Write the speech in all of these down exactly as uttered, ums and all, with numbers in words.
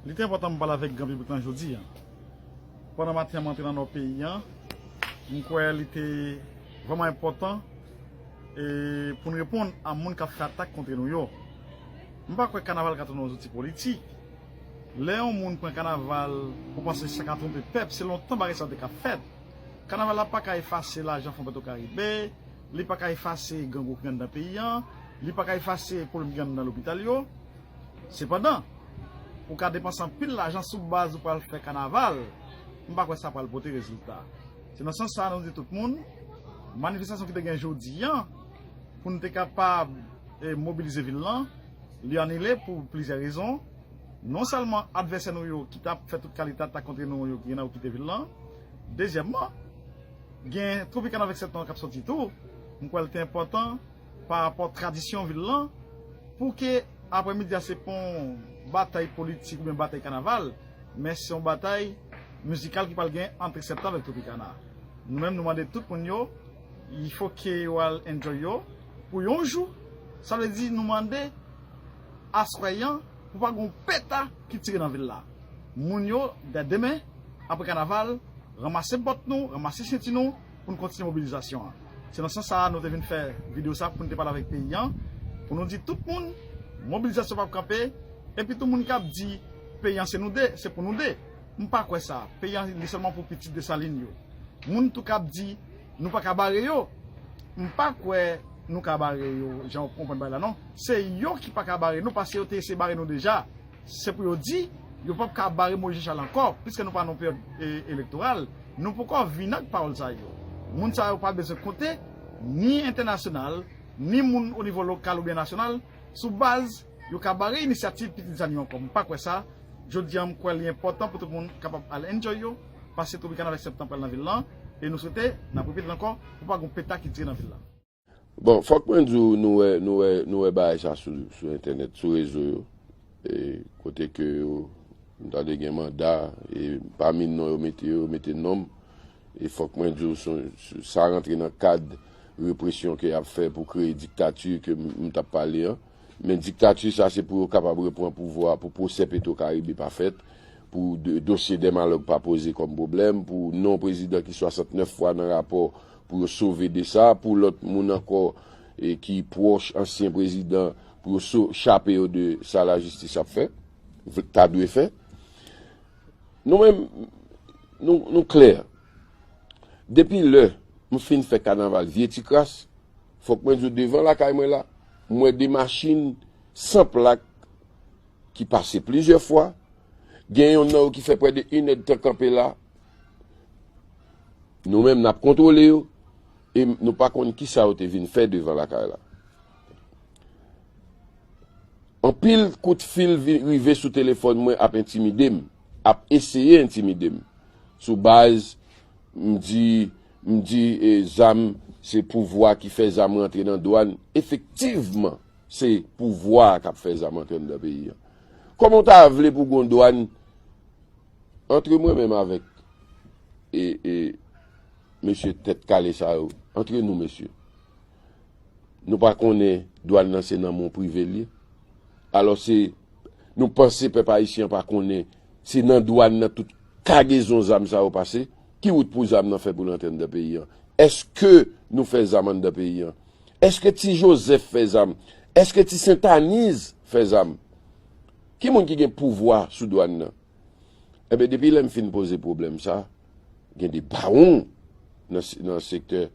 Li te enpòtan m pale avèk gran piblik lan jodi a. Pandan maten an, m antre nan nò peyi an, m kwè li te vrèman enpòtan e pou n reponn a moun k ap fè atak kont nou yo. M pa kwè kanaval ka tounen yon zouti politik. Lè yon moun pran kanaval, ou panse sa ka twonpe pèp, se lontan bagay sa yo te ka fèt. Kanaval la pa ka efase lajan Fon Petro Karibe, li pa ka efase grangou ki anndan peyi an, li pa ka efase pwoblèm ki anndan lopital yo. Sepandan, ou ka depanse anpil lajan sou baz ou pral fè kanaval, m pa kwè sa pral pote rezilta. Se nan sans sa a nou di tout moun, manifestasyon ki te gen jodi a, pou n te kapab, e, mobilize vil lan, li anile pou plizyè rezon. Non sèlman advèsè nou yo ki t ap fè tout kalite atak kont nou yo ki gen nan okite vil lan, dezyèmman, gen Tropicana avèk Septan k ap sòti tou. M kwè l te enpòtan pa rapò tradisyon vil lan, pou ke aprèmidi a se pa yon batay politik oubyen batay kanaval, men se yon batay mizikal ki pral gen ant Septan avèk Tropicana. Nou menm, nou mande tout moun yo, il faut ke yo al enjoy yo pou yon jou. Sa vle di nou mande aswè an pou pa gen yon peta ki tire nan vil la. Moun yo, dè demen, apre kanaval, ranmase bòt nou, ranmase senti nou, pou n kontinye mobilizasyon an. Se nan sans sa a nou te vin fè videyo sa pou n te pale avèk peyi an, pou nou di tout moun, mobilizasyon p ap kanpe, epi tou moun k ap di peyi an se nou de, se pou nou de. M pa kwè sa. Peyi an li sèlman pou pitit Desalin yo. Moun tou k ap di nou pa ka bare yo, m pa kwè nou ka bare yo, jan w konprann bagay la non. Se yo ki pa ka bare nou, paske yo te eseye bare nou deja. Se pou yo di, yo p ap ka bare Moyiz Jan Chal ankò, piske nou pa nan peryòd, e, elektoral. Nou poko vin ak pawòl sa yo. Moun sa yo pa bezwen konte, ni entènasyonal, ni moun o nivo lokal oubyen nasyonal, sou baz yo ka bare inisyativ pitit Desalin yo ankò. M pa kwè sa. Jodi a, m kwè li enpòtan pou tout moun kapab al enjoy yo, pase Tropicana avèk Septan pral nan vil lan, e nou swete, n ap repete l ankò, pou pa gen yon peta ki tire nan vil la. Bon, fòk mwen di w, nou wè, nou wè, nou wè bagay sa sou, sou entènèt, sou rezo yo. E, kote ke yo, m tande gen manda, e pami non yo mete yo, yo mete non m. E fòk mwen di w, son, sa rantre nan kad represyon ke y ap fè pou kreye diktati ke m, m t ap pale an. Men diktati sa, se pou yo kapab reprann pouvwa, pou pwosè Petro Karibe pa fèt, pou de, dosye Dèmalòg pa poze kòm pwoblèm, pou non prezidan ki swasantnèf fwa nan rapò pou yo sove de sa, pou lòt moun ankò, e, ki pwòch ansyen prezidan, pou yo so-, chape yo de sa lajistis ap fè, v-, ta dwe fè. Nou menm, nou, nou klè. Depi lè m fin fè kanaval Vye Tikras, fòk mwen di w, devan lakay mwen la, m wè de machin san plak ki pase plizyè fwa. Gen yonn nan yo ki fè prè de inèdtan kanpe la. Nou menm, n ap kontwole yo e nou pa konn kisa yo te vin fè devan lakay la. Anpil kout fil vi-, rive sou telefòn mwen ap entimide m, ap eseye entimide m. Sou baz, m di, m di, e, zam, se pouvwa ki fè zam rantre nan dwàn. Efektivman, se pouvwa a k ap fè zam rantre anndan peyi an. Kòman w ta vle pou gon dwàn antre mwen menm avèk, e, e, mesye tèt kale sa yo? Antre nou, mesye. Nou pa konnen dwàn nan se nan men prive l ye? Alò se, nou panse pèp ayisyen an pa konnen se nan dwàn nan tout kagezon zam sa yo pase? Ki wout pou zam nan fè pou l antre anndan peyi an? Èske nou fè zam anndan peyi an? Èske Ti Jozèf fè zam? Èske Ti Sentaniz fè zam? Ki moun ki gen pouvwa sou dwàn nan? Enben, depi lè m fin poze pwoblèm sa, gen de bawon nan se-, nan sektè,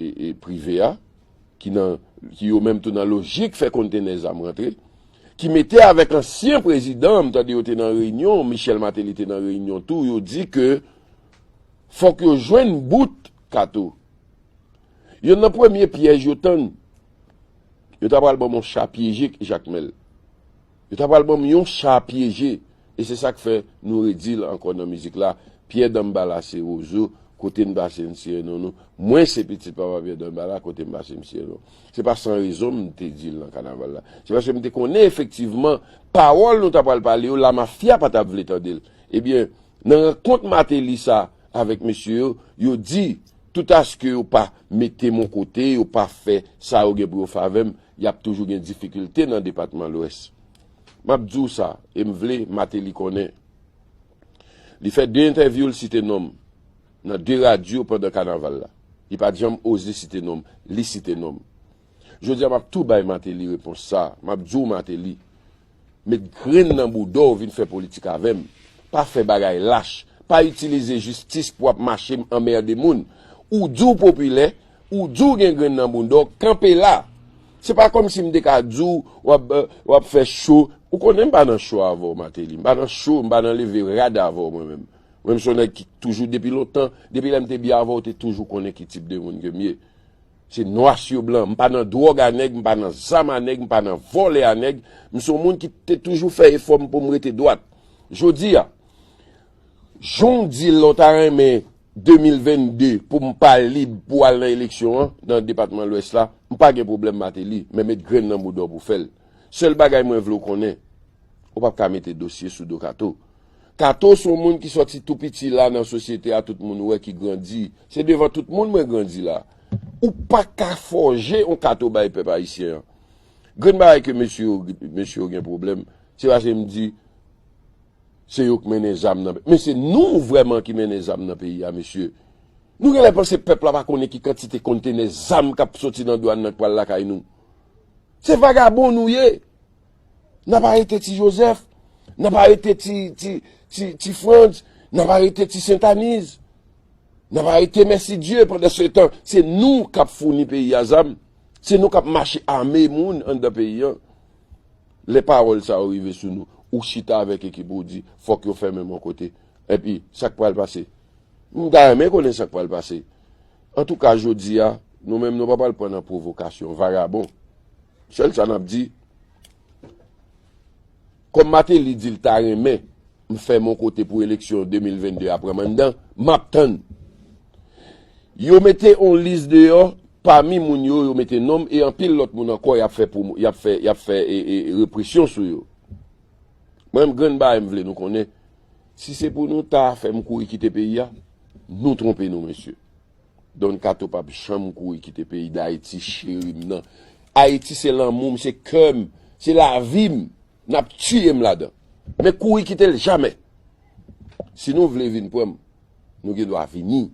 e, e, prive a, ki nan, ki yo menm tou nan lojik fè kontenè zam rantre, ki mete avèk ansyen prezidan, m tande yo te nan reyinyon, Michel Martelly te nan reyinyon tou, yo di ke fòk yo jwenn bout Kato. Yonn nan premye pyèj yo tann, yo ta pral ban m yon cha pyeje, Jakmèl. Yo ta pral ban m yon cha pyeje. E se sa k fè nou redi l ankò nan mizik la, Pyè Danmbala se wozo, kote n pase n siye non nou. Mwen se pitit papa Pyè Danmbala, kote m pase m siye non. Se pa san rezon m te di l nan kanaval la. Se paske m te konnen efektivman pawòl nou ta pral pale yo, lamafya pa t ap vle tande l. Ebyen, nan rankont Martelly sa avèk mesye yo, yo di, toutaske yo pa mete m yon kote, yo pa fè sa yo gen pou yo fè avè m, y ap toujou gen difikilte nan depatman Lwès. M ap di w sa, e m vle Martelly konnen. Li fè de entèvyou, l site non m nan de radyo pandan kanaval la. Li pa t janm oze site non m, li site non m. Jodi a, m ap tou bay Martelly repons sa. M ap di w, Martelly, met grenn nan bouda w, vin fè politik avè m. Pa fè bagay lach. Pa itilize jistis pou w ap mache anmède moun. Ou di w popilè, ou di w gen grenn nan bouda w, kanpe la. Se pa kòmsi m te ka di w, w ap, w ap fè cho. Ou konnen m pa nan cho avè w, Martelly. M pa nan cho, m pa nan leve rad avè w, mwen menm. Mwen menm, se yon nèg ki toujou, depi lontan, depi lè m te byen avè w, ou te toujou konnen ki tip de moun ke m ye. Se nwa sou blan. M pa nan dwòg a nèg, m pa nan zam a nèg, m pa nan vòlè a nèg. M se yon moun ki te toujou fè efò m pou m rete dwat. Jodi a, jan w di l la, w ta renmen de mil vennde pou m pa lib pou al nan eleksyon an, nan depatman Lwès la, m pa gen pwoblèm, Martelly, men met grenn nan bouda w pou fè l. Sèl bagay mwen vle w konnen, ou p ap ka mete dosye sou do Kato. Kato se yon moun ki sòti tou piti la nan sosyete a, tout moun wè ki grandi. Se devan tout moun mwen grandi la. Ou pa ka fòje yon Kato bay pèp ayisyen an. Grenn bagay ke mesye yo, mesye yo gen pwoblèm, se paske m di, se yo k mennen zam nan. Men se nou vrèman ki mennen zam nan peyi a, mesye. Nou genlè panse pèp la pa konnen ki kantite kontenè zam k ap soti nan dwàn nan k pral lakay nou. Se vagabon nou ye. N ap arete ti Joseph, n ap arete ti, ti, ti, ti Frantz, n ap arete ti Sentaniz, n ap arete Mèsidye. Pandan se tan, se nou k ap founi peyi a zam. Se nou k ap mache ame moun anndan peyi an. Lè pawòl sa yo rive sou nou, ou chita avèk ekip ou, ou di, fòk yo fèmen m yon kote. Epi, sa k pral pase? M ta renmen konnen sa k pral pase. Antouka, jodi a, nou menm, nou pa pral pran nan pwovokasyon vagabon. Sèl sa n ap di, kòm Martelly di l ta renmen m fèmen yon kote pou eleksyon de mil vennde a pran m anndan, m ap tann. Yo mete yon lis deyò, pami moun yo, yo mete non m e anpil lòt moun ankò, y ap fè pwomo-, y ap fè, y ap fè, e, e, represyon sou yo. Mwen menm, grenn bagay m vle nou konnen, si se pou nou ta fè m kouri kite peyi a, nou twonpe nou, mesye. Don Kato p ap janm kouri kite peyi Dayiti cheri m nan. Ayiti se lanmou m, se kè m, se lavi m. N ap tiye m ladan. Men kouri kite l jamè. Si nou vle vin pran m, nou gen dwa vini.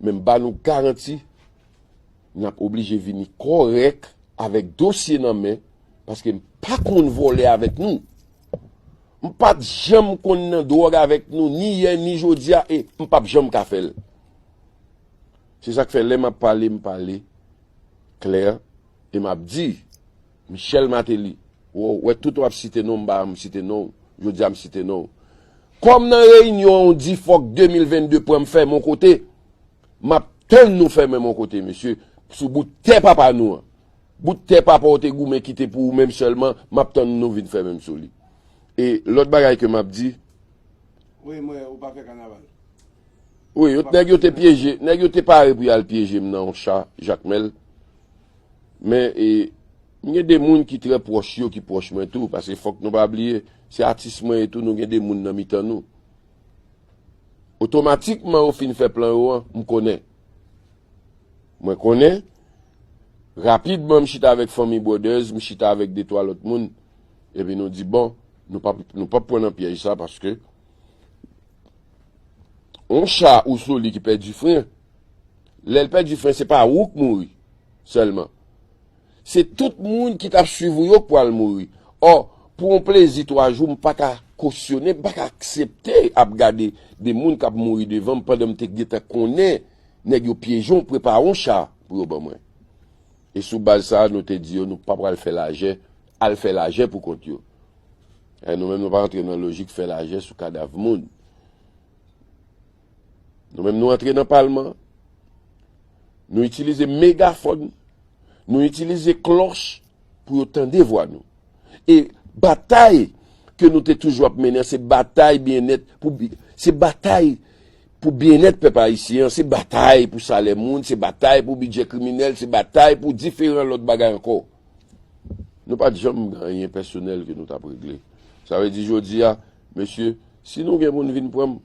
Men m ba nou garanti, n ap oblije vini kòrèk avèk dosye nan men, paske m pa konn vòlè avèk nou. M pa t janm konn nan dwòg avèk nou, ni yè, ni jodi a, e m p ap janm ka fè l. Se sa k fè lè m ap pale, m pale klè, e m ap di, Michel Martelly, w wè tout w ap site non m, m pa janm site non w, jodi a m site non w. Kòm nan reyinyon an, w di fòk de mil vennde pran m fèmen yon kote, m ap tann nou fèmen m yon kote, mesye, sou bout tè papa nou an. Bout tè papa w te goumen kite pou ou menm sèlman, m ap tann nou vin fèmen m sou li. E lòt bagay ke m ap di, Wi, mwen, ou pa fè kanaval. Wi, yo, nèg yo te pyeje, nèg yo te pare pou y al pyeje m nan yon cha, Jakmèl. Men, e, m gen de moun ki trè pwòch yo, ki pwòch mwen tou, paske fòk nou pa bliye, se atis mwen ye tou, nou gen de moun nan mitan nou. Otomatikman, yo fin fè plan yo an, m konnen. Mwen konnen, rapidman, m chita avèk Fanmi Brothers, m chita avèk de twa lòt moun, epi nou di, bon, nou p ap, nou p ap pran nan pyèj sa, paske yon cha ou sou li ki pèdi fren, lè l pèdi fren, se pa ou k mouri sèlman. Se tout moun ki t ap swiv ou yo k pral mouri. Ò, pou yon plezi twa jou, m pa ka kosyone, m pa ka aksepte ap gade de moun k ap mouri devan m pandan m te gentan konnen nèg yo pyeje w, prepare yon cha pou yo ban mwen. E sou baz sa a, nou te di yo, nou pa pral fè lajè, al fè lajè pou kont yo. E nou menm, nou pa rantre nan lojik fè lajè sou kadav moun. Nou menm, nou antre nan palman, nou itilize megafòn, nou itilize klòch pou yo tande vwa nou. E batay ke nou te toujou ap mennen, se batay byennèt pou bi-, se batay pou byennèt pèp ayisyen an, se batay pou salè moun, se batay pou bidjè kriminèl, se batay pou diferan lòt bagay ankò. Nou pa t janm gen anyen pèsonèl ke nou t ap regle. Sa vle di jodi a, mesye, si nou gen pou n vin pran m,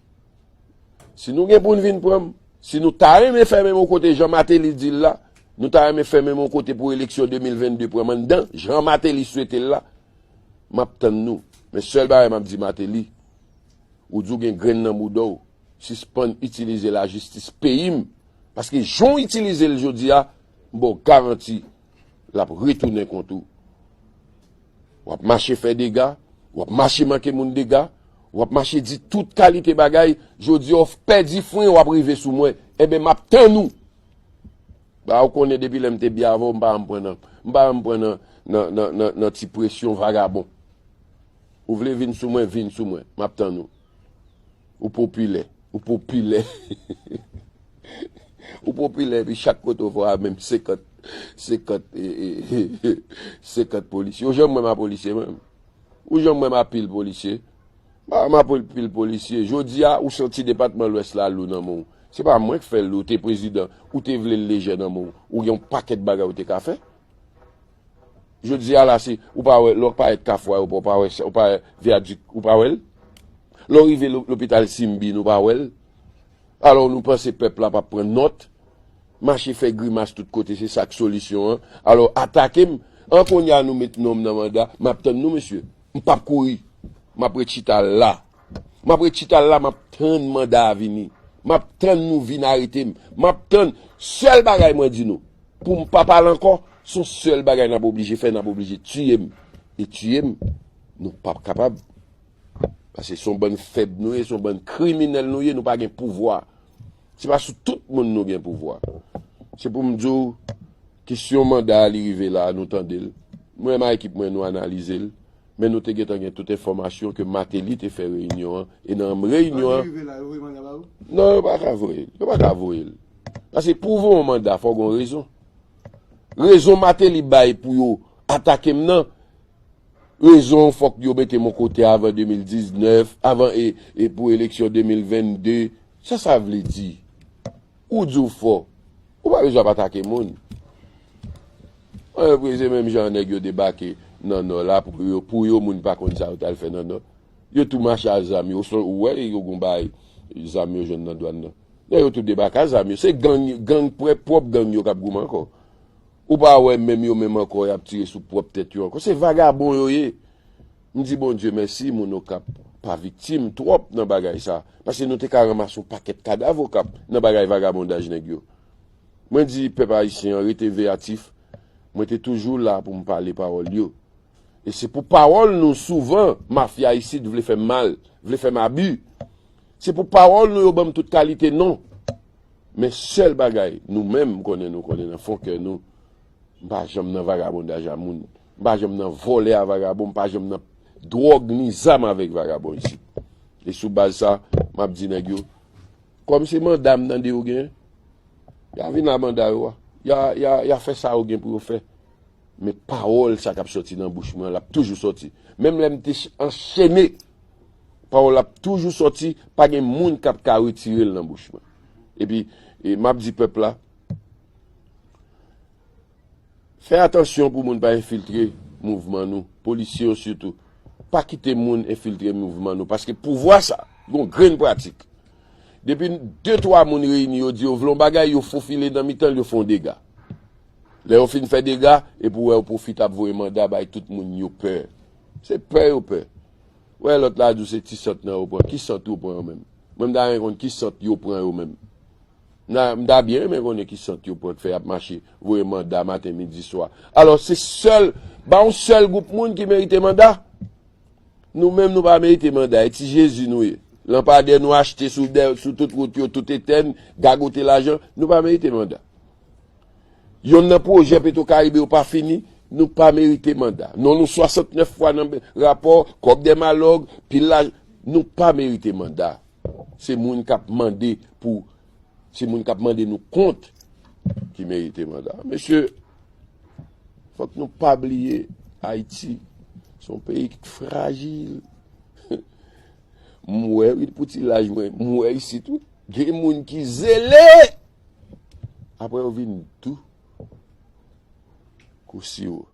si nou gen pou n vin pran m, si nou ta renmen fèmen m yon kote jan Martelly di l la, nou ta renmen fèmen m yon kote pou eleksyon de mil vennde pran m anndan, jan Martelly swete l la, M ap tann nou. Men sèl bagay m ap di Martelly, ou di w gen grenn nan bouda w, sispann itilize lajistis peyi m. Paske jan w itilize l jodi a, m ba w garanti, l ap retounen kont ou. W ap mache fè dega, w ap mache manke moun dega, w ap mache di tout kalite bagay, jodi a w pèdi fren, w ap rive sou mwen. Enben, m ap tann ou. Ba, ou konnen depi lè m te byen avè w, m pa janm pran nan, m pa janm pran nan, nan, nan, nan, nan ti presyon vagabon. Ou vle vin sou mwen, vin sou mwen. M ap tann ou. Ou popilè. Ou popilè. Ou popilè, epi chak kote w fè a menm senkant, senkant, e, e, senkant polisye. Ou janm wè m a polisye menm? Ou janm wè m a pil polisye? M pa, m a pil, pil polisye. Jodi a, ou santi depatman Lwès la lou nan men w. Se pa mwen k fè l lou, ou te prezidan, ou te vle l lejè nan men w. Ou gen yon pakèt bagay ou te ka fè. Jodi a la, se, ou pa wè, lè w parèt Kafou Ayewopò, ou pa wè, ou pa wè vyadik, ou pa wè l? Lè w rive lo-, lopital Simbin, ou pa wè l? Alò, nou panse pèp la p ap pran nòt? Mache fè grimas tout kote, se sa k solisyon an. Alò, atake m. An kounye a nou met non m nan manda, m ap tann nou, mesye. M p ap kouri. M ap ret chita la. M ap ret chita la, m ap tann manda a vini. M ap tann nou vin arete m. M ap tann. Sèl bagay mwen di nou, pou m pa pale ankò, se yon sèl bagay n ap oblije fè, n ap oblije tiye m. E tiye m, nou p ap kapab. Paske se yon bann fèb nou ye, se yon bann kriminèl nou ye, nou pa gen pouvwa. Se pa sou tout moun nou gen pouvwa. Se pou m di w, kesyon manda a, li rive la, nou tande l. Mwen menm ak ekip mwen, nou analize l. Men nou te gentan gen tout enfòmasyon ke Martelly te fè reyinyon an. E nan reyinyon an, non, yo pa ka voye l. Yo pa ka voye l. Paske pou w voye yon manda, fò w gen yon rezon. Rezon Martelly bay pou yo atake m nan, rezon fòk yo mete m yon kote avan de mil diznèf, avan e, e pou eleksyon de mil vennde. Sa sa vle di? Ou di w fò. Ou pa bezwen ap atake moun. Ann, se menm jan nèg yo debake nan Nò la pou yo, pou yo moun pa konn sa yo t al fè nan Nò. Yo tou mache ak zam yo. Ou wè yo gon bay zam yo jwenn nan dwàn nan. Nèg yo tou debake ak zam yo. Se gang, gang, pwòp gang yo k ap goumen ankò. Ou pa wè menm yo menm ankò, y ap tire sou pwòp tèt yo ankò. Se vagabon yo ye. M di Bondye mèsi, moun Okap pa viktim twòp nan bagay sa. Paske nou te ka ranmase yon pakèt kadav Okap nan bagay vagabondaj nèg yo. Mwen di pèp ayisyen an, rete veyatif. Mwen te toujou la pou m pale pawòl yo. E se pou pawòl nou souvan, mafya isit vle fè m mal, vle fè m abi. Se pou pawòl nou yo ban m tout kalite non. Men sèl bagay, nou menm, m konnen nou konnen nan fon kè nou, m pa janm nan vagabondaj a moun. M pa janm nan vòlè a vagabon, m pa janm nan dwòg ni zam avèk vagabon isit. E sou baz sa, m ap di nèg yo, kòm se manda m tande yo gen, y a vin a manda yo a. Y a, y a, y a fè sa yo gen pou yo fè. Men pawòl sa k ap sòti nan bouch mwen, l ap toujou sòti. Menm lè m te ch-, anchene, pawòl ap toujou sòti, pa gen moun k ap ka retire l nan bouch mwen. Epi, e, m ap di pèp la, fè atansyon pou moun pa enfiltre mouvman nou, polisye yo sitou. Pa kite moun enfiltre mouvman nou, paske pouvwa sa, gon grenn pratik. Depi de, twa moun reyini, yo di yo vle yon bagay, yo fofile nan mitan l, yo fè yon dega. Lè yo fin fè dega, epi w wè yo pwofite ap voye manda bay tout moun yo pè. Se pè yo pè. Wè lòt la di w se ti sant nan yo pran. Ki sant yo pran yo menm? Mwen m ta renmen konn ki sant yo pran yo menm. M ta, m ta byen renmen konnen ki sant yo pran k fè y ap mache, voye manda maten, midi, swa. Alò, se sèl, ba yon sèl gwoup moun ki merite manda. Nou menm, nou pa merite manda. E ti Jezi nou ye. Lanpadè nou achte sou dè, sou tout wout yo, tout etèn, gagote lajan, nou pa merite manda. Yonn nan pwojè Petro Caribe yo pa fini, nou pa merite manda. Non nou swasantnèf fwa nan rapò, kòb dè malòg, pil laj, nou pa merite manda. Se moun k ap mande pou, se moun k ap mande nou kont ki merite manda. Mesye, fòk nou pa bliye Ayiti, se yon peyi ki frajil. M wè, wi, pou ti laj mwen, m wè isit, wi, gen moun ki zele. Apre yo vin dou kou siwo.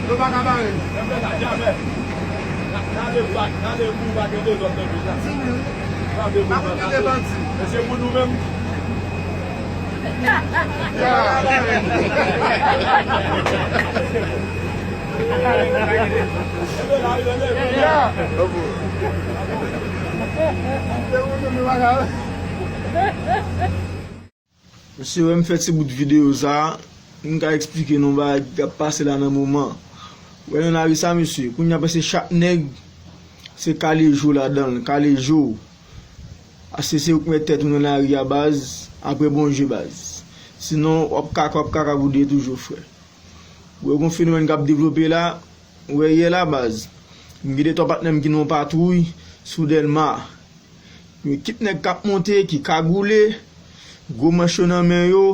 Yo pa ka bare. Di nou. Pa konn gen de bandi. E se pou nou menm. Mesye, wè m fè ti bout videyo sa, m ka eksplike nou bagay k ap pase la nan moman. Wè nan lari sa, mesye, kounye a prèske chak nèg, se kalejo ladan l, kalejo. Ase se ou k mèt tèt ou nan lari a, baz, apre Bondye, baz. Sinon, w ap kaka, w ap kaka pou de toujou, frè. Wè gon fenomèn k ap devlope la, wè yè la, baz. M gen de twa patnè m ki nan yon patwouy sou Dèlma. Yon ekip nèg k ap monte, ki kagoule, gwo manch yo nan men yo,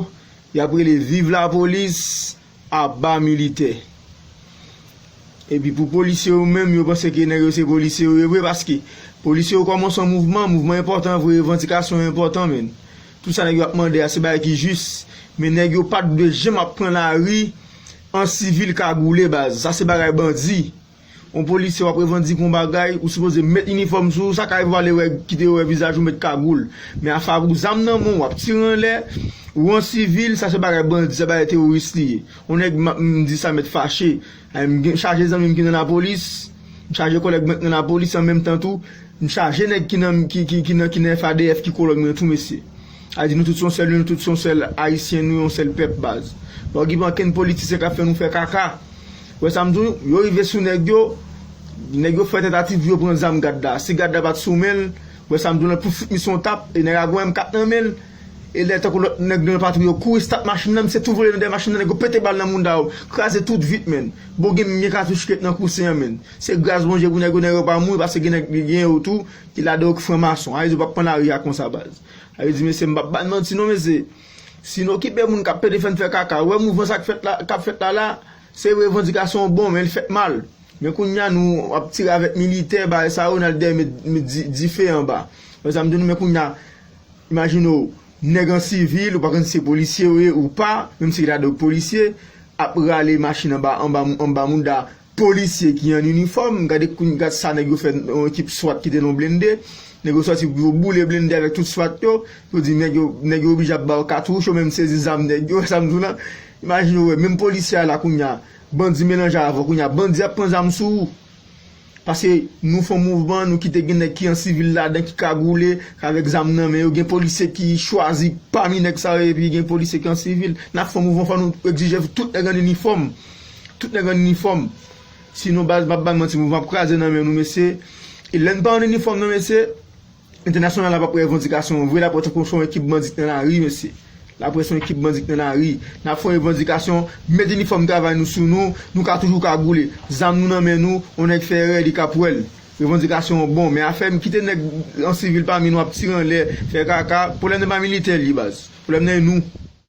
y ap rele viv lapolis, aba militè. Epi pou polisye yo menm, yo panse ke nèg yo se polisye yo ye vre, paske polisye yo kòmanse yon mouvman, mouvman enpòtan vre, revandikasyon enpòtan, menn. Tout sa nèg yo ap mande a, se bagay ki jis, men nèg yo pa t dwe janm ap pran lari an sivil kagoule, baz. Sa se bagay bandi. Yon polisye w ap revandike yon bagay, ou sipoze met inifòm sou ou, sa ka rive w ale wè, kite yo wè vizaj ou, met kagoul. Men afè a pou zam nan men w, w ap tire anlè, ou an sivil, sa se bagay bandi, se bagay teworis li ye. Yon nèg, m, m di sa mèt fache. Ay, m gen, chaje zanmi m ki nan lapolis, m chaje kòlèg mwen ki nan lapolis an menm tan tou, m chaje nèg ki nan, ki, ki, ki nan, ki nan F A D F ki kòlèg mwen tou, mesye. A di nou tout se yon sèl, nou tout se yon sèl Ayisyen, nou yon sèl pèp, baz. Pa okipe ankenn politisyen k ap fè nou fè kaka. Wè sa m di w, yo rive sou nèg yo, nèg yo fè tantativ pou yo pran zam gad la. Si gad la pa t sou men l, wè sa m di w la, pou fout misye yon tap, e nèg la gon M kat nan men l, e lè tankou lòt nèg nan patwouy yo kouri stat machin nan, misye tou vole nan dèyè machin nan, nèg yo pete bal nan mounda yo, kraze tout vit, menn. Bon, gen, gen katouch ki ret nan kousen an, menn. Se gras Bondye pou nèg yo, nèg yo pa mouri, paske gen nèg, gen yo tou, ki ladan yo ki franmason. A, yo di yo p ap pran lari a konsa, baz. A, yo di, mesye, m p ap ba n manti non, mesye. Si n okipe moun k ap pede fè n fè kaka, wè mouvman sa k fèt la, k ap fèt la la, se revandikasyon bon, men l fèt mal. Men kounye a nou ap tire avèk militè, bagay sa yo, n al dèyè met, met di, dife anba. Wè sa m di nou, men kounye a, imajine w, nèg an sivil, ou pa konn si se polisye ou ye ou pa, menm si se ta dòk polisye, ap rale machin anba, anba, anba mounda polisye ki an inifòm, gade koun-, gad sa nèg yo fè yon ekip swat ki te nan blende. Nèg yo sòti pou yo boule blende avèk tout swat yo. Yo di nèg yo, nèg yo oblije ap ba yo katouch, yo menm sezi zam nèg yo, sa m di w lan. Imajine w wè, menm polisye a la kounye a, bandi melanje avè w, kounye a, bandi ap pran zam sou ou. Paske nou fè yon mouvman, nou kite gen nèg ki an sivil ladan, ki kagoule, avèk zam nan men yo. Gen polisye ki chwazi pami nèg sa yo, epi gen polisye ki an sivil. N ap fè yon mouvman, fò nou egzije tout nèg an inifòm. Tout nèg an inifòm. Sinon, baz, m ap ba n manti, mouvman ap kraze nan men nou, mesye. E lè n pa an inifòm nan, mesye, entènasyonal la p ap wè revandikasyon an vre, l ap wè tankou se yon ekip bandi k nan lari, mesye. L ap wè se yon ekip bandi k nan lari. N ap fè yon revandikasyon, met inifòm travay nou sou nou, nou ka toujou kagoule. Zam nou nan men nou, yon nèg fè erè, li ka pran l. Revandikasyon an bon, men afè m kite nèg an sivil pami nou ap tire anlè, fè kaka, pwoblèm nan pa militè li ye, baz. Pwoblèm nan e nou.